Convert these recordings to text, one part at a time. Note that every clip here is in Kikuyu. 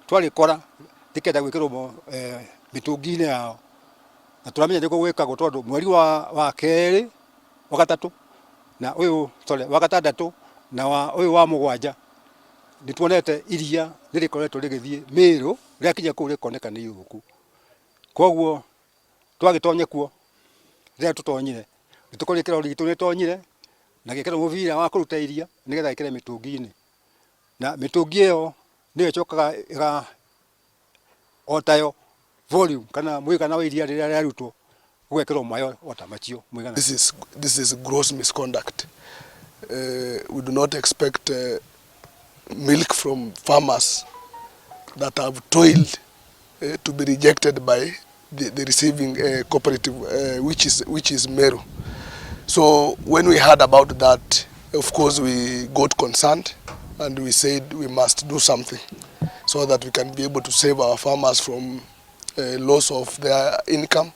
Twarĩkora rĩkenda gwĩkĩrwo mĩtũngi-inĩ yao, na tũramenya nĩguo gwĩkagwo tondũ mweri wa kerĩ, wa gatatũ na ũyũ sorry wa gatandatũ na ũyũ wa mũgwanja, nĩ tuonete iria nĩ rĩkoretwo rĩgĩthiĩ Mĩrũ, rĩakinya kũu rĩkoneka nĩ ithũku. Koguo twagĩtonya kuo, rĩrĩa tũtonyire, nĩ tũkorire kĩrori gitũ nĩ gĩtonyire na gĩekĩrwo mũbira wa kũruta iria nĩgetha gĩkĩre mĩtũngi-inĩ. Na mĩtũngi ĩyo nĩyo ĩcokaga ĩga o tayo volume kana mũigana wa iria rĩrĩa rĩarutwo ũgekĩrwo maĩ o ta macio mũigana. This is gross misconduct. We do not expect milk from farmers that have toiled to be rejected by the receiving cooperative, which is Meru. So when we heard about that, of course we got concerned and we said we must do something so that we can be able to save our farmers from loss of their income.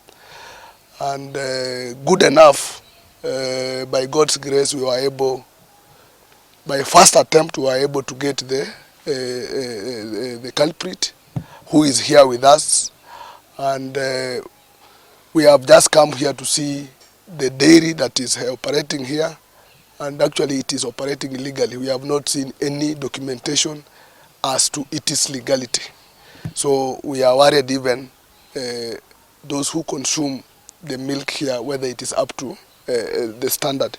And good enough, by God's grace, we were able, by first attempt, we were able to get the culprit who is here with us. And we have just come here to see the dairy that is operating here. And actually it is operating illegally. We have not seen any documentation as to its legality. So we are worried even those who consume the milk here, whether it is up to the standard.